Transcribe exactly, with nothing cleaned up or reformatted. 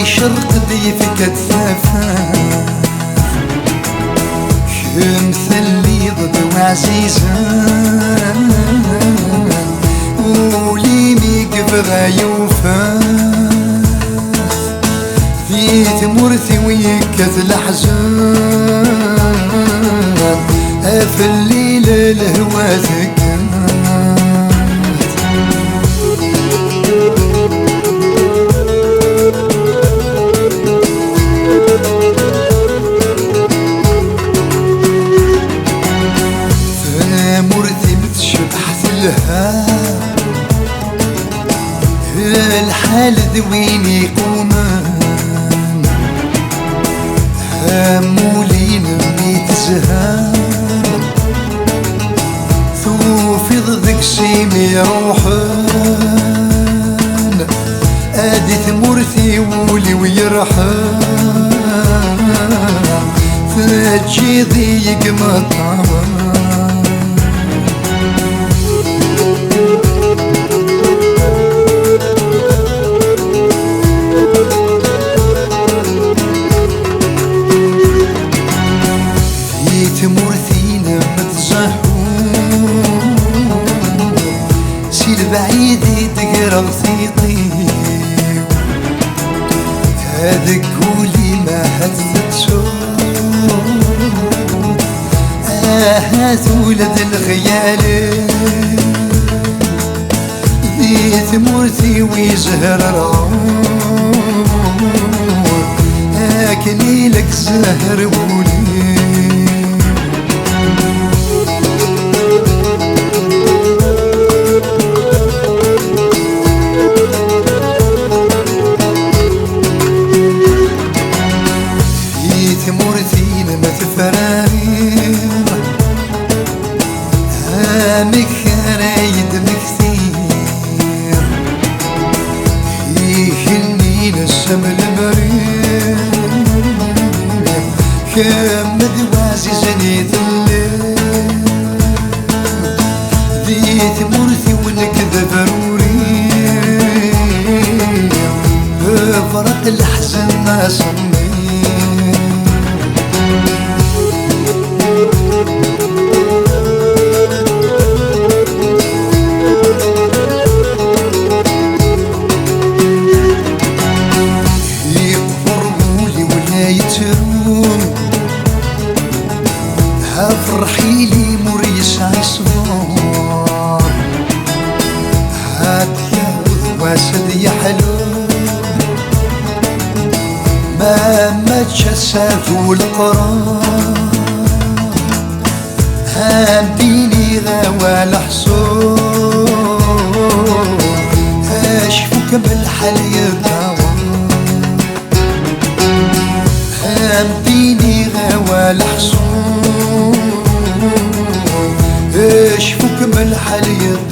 Icerq-d yefka-d tafat. Kemm telliḍ d waɛzizen, ul-im i yebɣa yufa. Di tmurt-iw yekkat leḥzen, afellil lehwa tekkat. Tamurt-im tecbeḥ telha, lḥal d win iqumen. Amulin mi tezha, tufiḍ deg-s imi ruḥen. Ad di tmurt-iw ul-iw yerḥen, teǧǧiḍ-iyi deg imeṭṭawen. Di tmurt-inem tẓehhu, si lebɛid i d-greɣ tiṭ-iw. Deg wul-im ahat tettuḍ, ahat ula d lexyal-iw. Di tmurt-iw izehrer, akken ilek zehre wul-iw. Di tmurt-inem tefrariḍ, amek ara yi-d-mmektiɣ? Igenni-ines am lemri, kemm d waɛzizen i telliḍ. Di tmurt-iw nekk d abruri, befreq leḥzen asemmiḍ. Yeqber wul-iw la yettru, ha ferḥ-ilim ur yesɛi ṣṣber. Ad yaweḍ wass ad yeḥlu, ma mačči ass-a d uleqrun. Ad d-iniɣ awal ḥṣun, acku kemm lḥal yeṭṭawen. Ad d-iniɣ awal ḥṣun, acku kemm lḥal yeṭṭawen.